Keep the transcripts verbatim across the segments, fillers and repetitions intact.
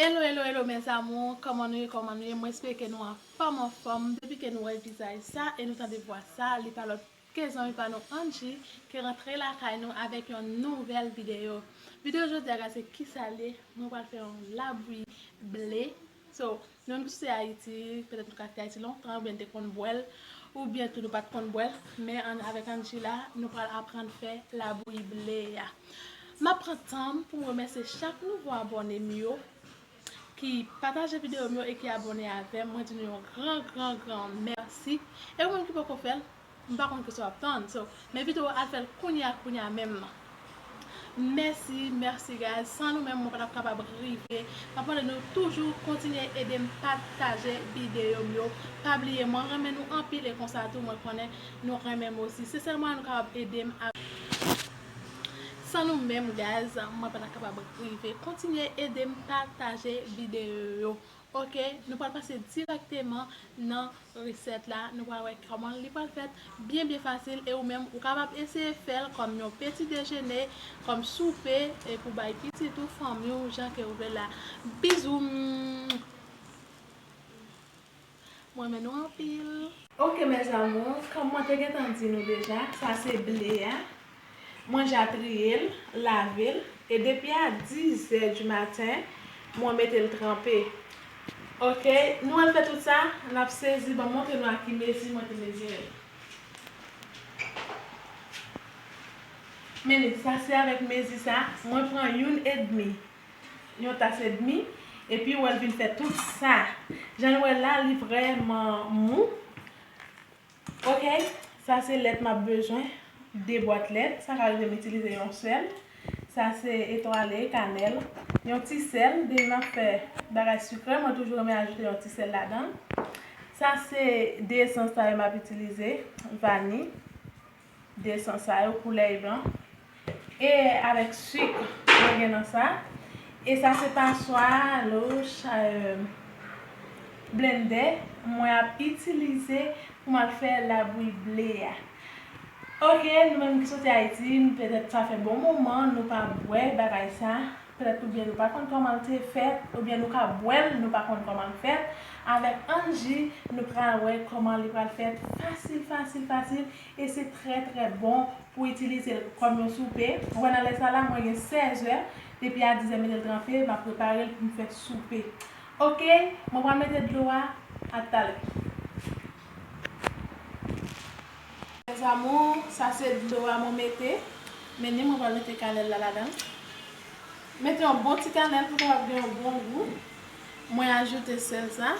Hello, hello, hello, mes amours, kòman nou ye, kòman nou ye? Mwen espere ke nou anfòm, anfòm. Depi ke nou wè vizaj sa e nou tande vwa sa, li pa lòt ke zanmi pa nou Angie ki rantre lakay nou avèk yon nouvèl videyo. Videyo jodi a, guys, se kisa l ye? Mwen pral fè yon labouyi ble. So, nou menm ki soti Ayiti, petèt nou ka kite Ayiti lontan, oubyen n te konn bwè l, oubyen tou nou pa t konn bwè l. Men an, avèk Angie la, nou pral aprann fè labouyi ble a. M ap pran tan m pou m remèsye chak nouvo abòne m yo ki pataje videyo m yo e ki abòne avè m. Mwen di nou yon gran, gran, gran mèsi. E ou menm ki poko fè l, m pa konn kisa w ap tann. So, men videyo, al fè l kounye a, kounye a menm. Mèsi, mèsi, guys. San nou menm, mwen pa t ap kapab rive. M ap mande nou toujou kontinye ede m pataje videyo m yo. Pa bliye, mwen renmen nou anpil e konsa tou, mwen konnen nou renmen m osi. Se sèl mwayen nou kapab ede m a San nou menm, guys, mwen pa t ap kapab rive. Kontinye ede m pataje videyo yo. Oke, nou pral pase dirèkteman nan resèt la. Nou pral wè kòman li pral fèt byen, byen fasil. E ou menm, ou kapab eseye fè l kòm yon peti dejene, kòm soupe, e pou bay pitit ou, fanmi w, jan ke ou vle la. Bizou! Mwen renmen nou anpil. Oke, mes amours, kòm mwen te gentan di nou deja, sa se ble a. Mwen ja triye l, lave l, e depi a dizè di maten, mwen mete l tranpe. Oke, nou wè l fè tout sa, n ap sezi, ban m montre nou a ki mezi mwen te mezire l. Men li, sa se avèk mezi sa, mwen pran youn edmi. Yon tas edmi, epi ou wè l vin fè tout sa. Jan nou wè l la, li vrèman mou. Oke, sa se lèt m ap bezwen, de bwat lèt, sa ka rive m itilize yon sèl. Sa se etwale, kanèl, yon ti sèl, depi m ap fè bagay sikre, mwen toujou renmen ajoute yon ti sèl ladan l. Sa se de esans sa yo m ap itilize, vani. De esans sa yo, koulè e blan. E avèk sik mwen gen nan sa. E sa se paswa, lòch, eh, blendè mwen ap itilize pou m al fè labouyi ble a. Oke, nou menm ki soti Ayiti, petèt sa fè bon moman nou pa bwè bagay sa. Petèt oubyen nou pa konn kòman l te fèt, oubyen nou ka bwè l, nou pa konn kòman l fèt. Avèk Angie, nou pral wè kòman li pral fèt fasil, fasil, fasil. E se trè, trè bon pou itilize l kòm yon soupe. Ou wè nan lè sa la, mwen gen sèz è, depi a dizè m mete l tranpe, m ap prepare l pou m fè soupe. Oke, mwen pral mete dlo a, a talè. Mes amours, sa se dlo a mwen mete. Men ni mwen pral mete kanèl la ladan l. Mete yon bon ti kanèl pou kapab gen yon bon gou. Mwen ajoute sèl sa.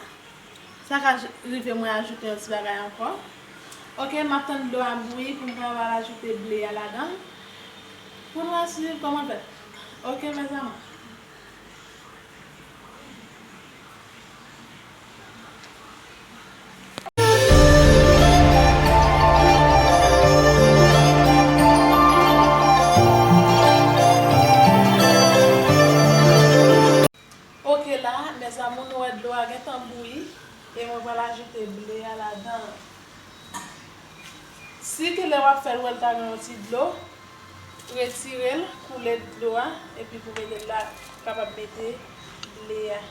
Sa ka j-, rive mwen ajoute yon ti bagay ankò. Oke, m ap tann dlo a bouyi pou m kapab al ajoute ble a ladan l. Pou nou al swiv kòman l fèt. Oke, mes amours. Oke la, mes amours, nou wè dlo a gentan bouyi e mwen pral ajoute ble a ladan l. Si ke lè w ap fè l, w wè l ta gen yon ti dlo, retire l, koule dlo a, epi pou mete l la, kapab mete ble a.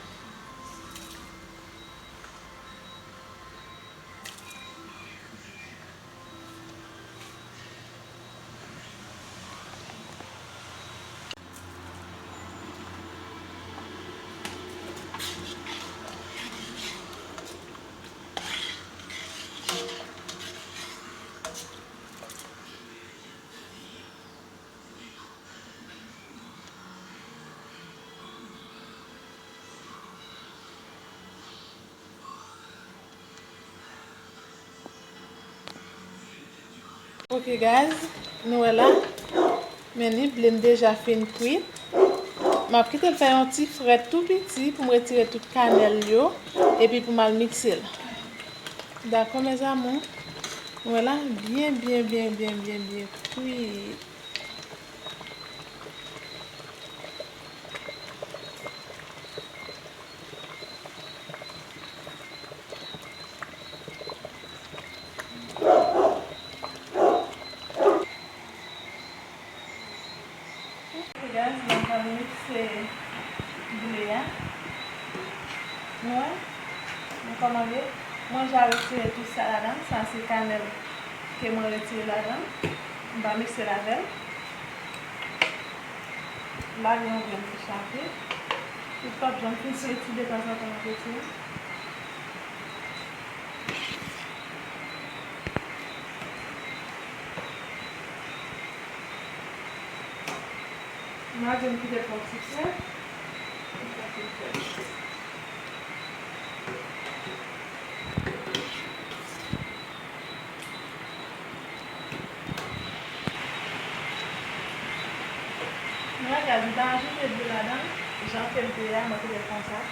Ok guys, nou wè la, men ni ble m deja fin kwit. M ap kite l fè yon ti frèt tou piti pou m retire tout kanèl yo, epi pou m al mikse l. Dakò mes amours, nou wè la, byen, byen, byen kwit. Ok guys, mwen pral mikse ble a. Nou wè, nou kòmande. Mwen ja retire tout sa ladan. Sa se kanèl ke mwen retire ladan. M va mikse l avè l. M pa gen yon grenn ki chape. Li p ap janm fin soti detanzantan nan peti. Mwen a di m kite l fè yon ti fre. Mwen gade, m pa ajoute dlo ladan, jan ke l te ye a, mwen kite l konsa.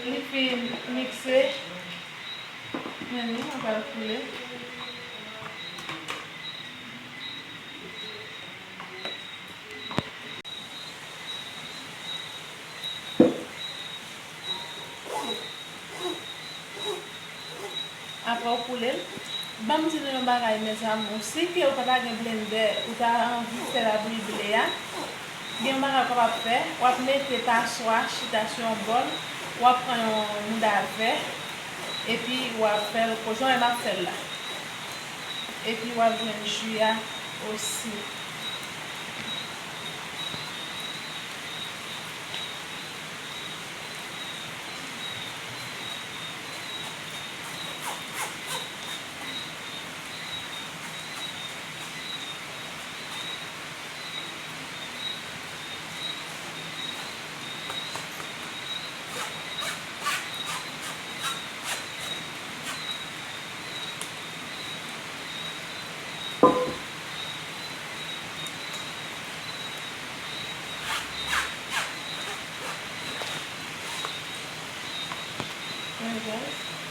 Li fin mikse. Men li, mwen pral koule. Apre w koule l, ban m di nou yon bagay, mes amours. Si ke ou pa ta gen blendè, ou ta anvi fè labouyi ble a, gen yon bagay ou kapab fè, w ap mete paswa chita sou yon bòl, w ap pran yon mouda vè, epi w ap fè l jan w wè m ap fè l la. Epi w ap jwenn ji a osi.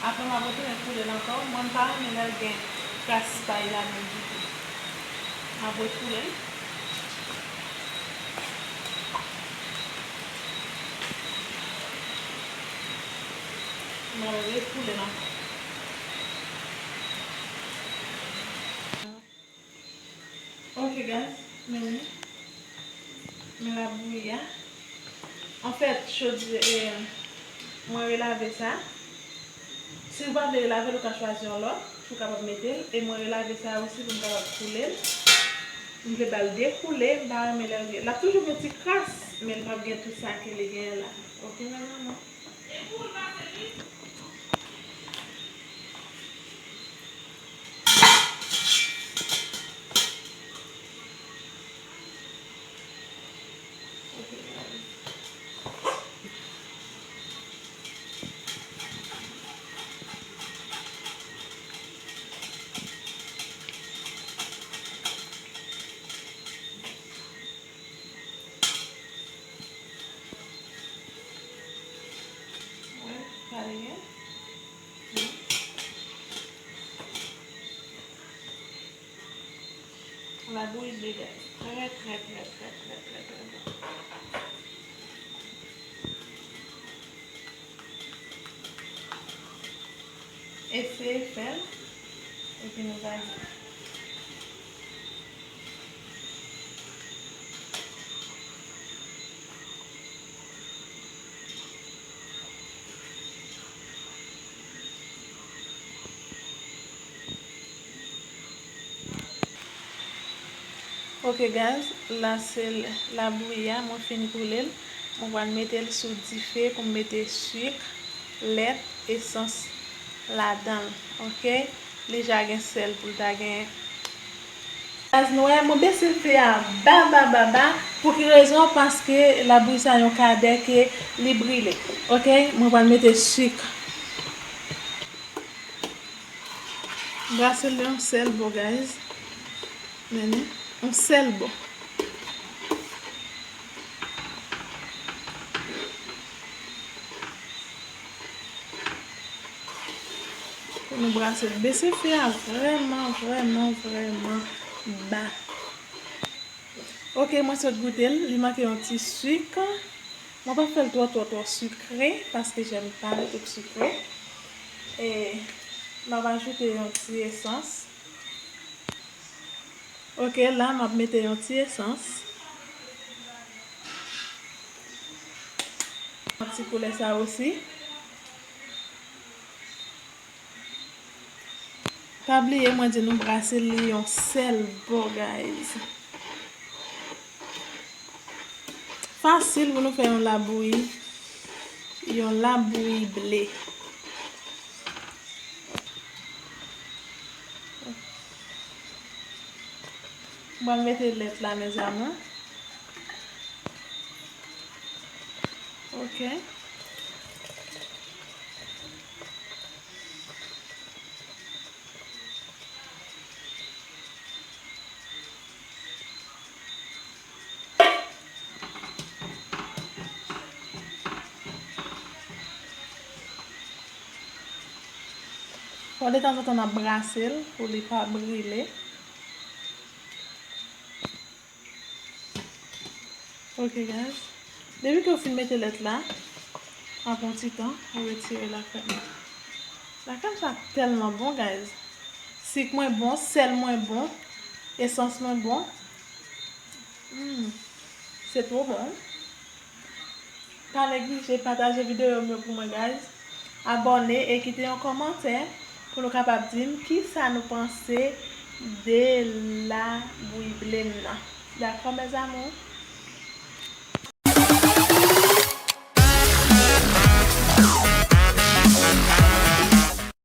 Apre m ap retounen koule l ankò. Mwen m pa renmen lè l gen kras pay ladan l ditou. M ap rekoule l. M ap rekoule l ankò. Ok guys, men li. Men labouyi a. Anfèt, chodi, e, mwen relave sa. Si w pa vle relave l, ou ka chwazi yon lòt pou w kapab mete l. E mwen relave sa osi pou m kapab koule l. M vle ba l dekoule, m pa renmen lè l gen. L ap toujou gen ti kras, men l p ap gen tout sa ke li genyen la. Ok, mes amours? Wè, pale byen. Labouyi ble, guys. Trè, trè, trè, trè, trè, trè, trè bon. Eseye fè l, epi nou va di. Ok guys, la se l, labouyi a, mwen fin koule l. Mwen pral mete l sou dife pou m mete sik, lèt, esans ladan l. Ok? Li ja gen sèl pou l ta genyen. Guys, nou wè, mwen bese fe a ba, ba, ba, ba. Pou ki rezon? Paske labouyi sa yon kadè ke li brile. Ok? Mwen pral mete sik. Brase l yon sèl bò, guys. Men, yon sèl bò. Pou nou brase l. Bese fe a vrèman, vrèman, vrèman ba. Ok, mwen sot goute l. Li manke yon ti sik. Mwen pa fè l twò, twò, twò sikre, paske j'aime pas le truc sucré. E m ap ajoute yon ti esans. Ok, la, m ap mete yon ti esans. Yon ti koulè sa osi. Pa bliye, mwen di nou brase li yon sèl bò, guys. Fasil pou nou fè yon labouyi, yon labouyi ble. Mwen mete lèt la, mes amours. Ok. Fò detanzantan n ap brase l pou li pa brile. Ok, guys. Depi ke w fin mete lèt la, apre yon ti tan, ou retire lakrèm nan. Lakrèm sa tèlman bon, guys. Sik mwen bon, sèl mwen bon, esans mwen bon. Hmm, se two bon. Pa neglije pataje videyo m yo pou mwen, guys. Abòne e kite yon kòmantè pou nou kapab di m kisa nou panse de labouyi ble m nan. Dakò, mes amours?